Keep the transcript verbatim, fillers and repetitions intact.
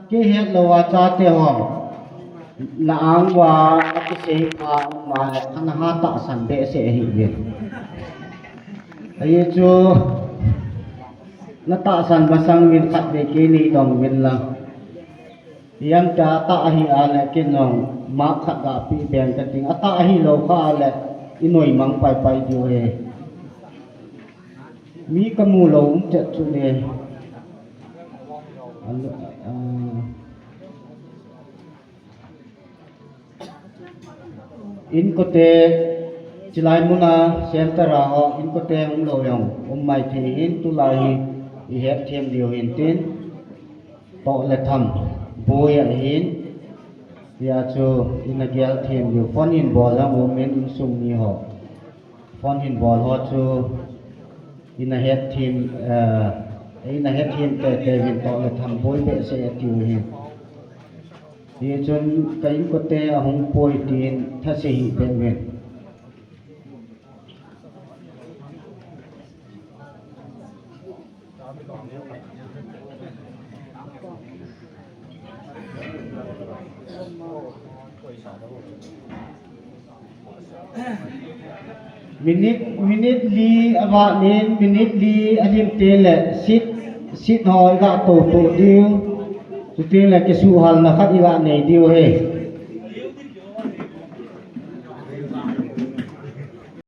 Kihet lou a chate ho. Na ang uva, akisei pha um a le, ana ha tahsan behseh ahi uvin. Ahi chu, na tahsan masang uvin khatvei kei nei dong uvin lang. Hiam ta tah ahi a le kin jong mark khat ga pe beng ka ting. Atah ahi lou kha a le, i noi mang pai pai diu ahi. Mi ka mu lou um chet chu ne. An, ah, Inkote, chilai muna center a ho, inkote um lou jong um mai thei hin, tulai hi i het them diu hin tin, toh le tham boi ahin, hia chu ina gel them diu, phone hin bol jong um in, insung mi ho. Phone hin bol ho chu ina het them, eh, ina het them teitei uvin, toh le tham boi behseh atiu hin. Hichun ka inkote ahung poi tin thase hih beh uvin. Minute, minute li avat in, minute li alim teng le seat, seat ho iga tou tou diu. Chuteng le kisuhhalna khat iga nei diu ahi.